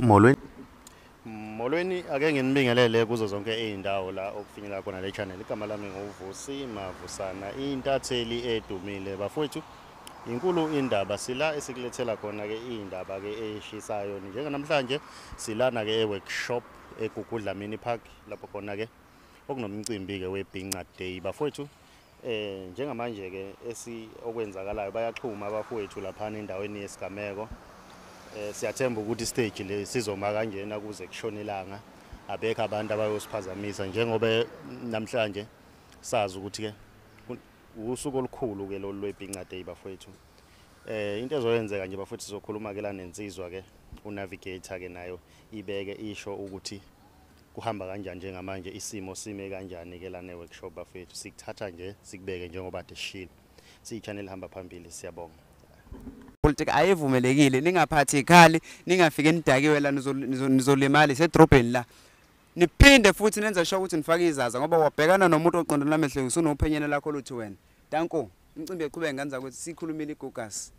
Molweni. Molweni, ake nginibingelele kuzo zonke izindawo la okufinyelela khona le channel. Igama lami nguVusi Mavusana, intatheli edumile. Bafowethu, inkulu indaba sila esikulethela khona ke indaba ke eshisayo. Njenganamhlanje silana ke e-workshop eGugu Dlamini Park, lapho khona ke okunomcimbi ke weBhinca Day. Bafowethu, njengamanje ke esi okwenzakalayo, bayaxhuma abafowethu laphana endaweni yesigameko. Siyathemba ukuthi stage le sizoma kanjena kuze kushone ilanga, abekho abantu abayosiphazamisa, njengoba namhlanje sazi ukuthi ke usuku olukhulu ke lolu lweBhinca Day, bafowethu. Into ezoyenzeka nje, bafowethu, sizokhuluma ke la nensizwa ke unavigator ke, nayo ibeke isho ukuthi kuhamba kanjani njengamanje, isimo sime kanjani ke lana e-workshop. Bafethu, sikuthatha nje sikubeke njengoba kade sishilo, siyi-channel ihamba phambili. Siyabonga. Politiki ayivumelekile, ningaphathi ikhali, ningafike nidakiwe la, nizolimala isedrobheni la. Niphinde futhi nenze sure ukuthi nifake izaza, ngoba wabhekana nomuntu oqondene namehlo, usunophenyene lakho luthi wena. Danko, imicimbi eqhubeka ngenza ukuthi sikhulumile igogasi.